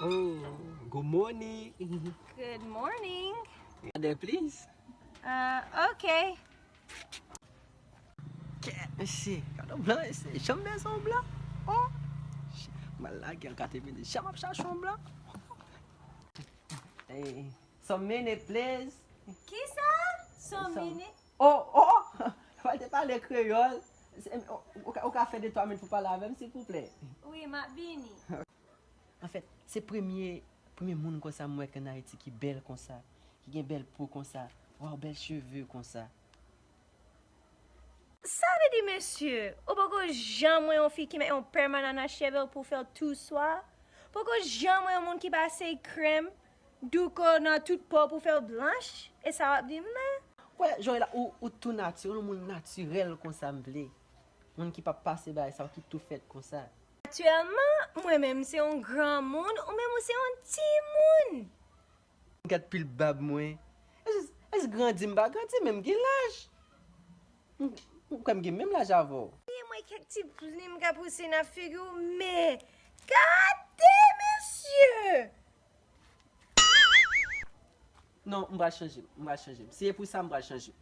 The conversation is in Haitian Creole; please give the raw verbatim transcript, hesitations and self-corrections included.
Oh, good morning. Good morning. Order, please. Uh, okay. Kèt, mesye, gade yon blan, mesye. Janm bezwen yon blan. Oh, m al lage l kate vini. Janm ap chache yon blan. Hey, some minute, please. Kisa? Some minute? Oh, oh, oh. Fò te pale kreyòl. Se- Ou ou ka, ou ka fè de twa minit pou pale avè m, silvouplè? Wi, m ap vini. Anfèt, se premye, premye moun konsa m wè k ann Ayiti ki bèl konsa, ki gen bèl po konsa, waw, bèl cheve konsa. Sa vle di, mesye, ou poko janm wè yon fi ki met yon pèmanan nan cheve l pou fè l tou swa? Poko janm wè yon moun ki pase krèm douko nan tout po pou fè l blanch? E sa w ap di m la? Wè, Joëla, ou, ou tou natirèl, yon moun natirèl konsa m vle. Moun ki p ap pase bagay sa, ki tou fèt konsa. Aktyèlman, mwen menm se yon granmoun, ou menm ou se yon timoun. Gad pil bab mwen. Èske, èske grandi m pa grandi, men m gen laj. M- Ou kwè m gen menm laj avè w? Mwen kèk ti plim ka pouse nan figi w, men gade, mesye! Non, m pral chanje, m pral chanje. Si e pou sa, m pral chanje.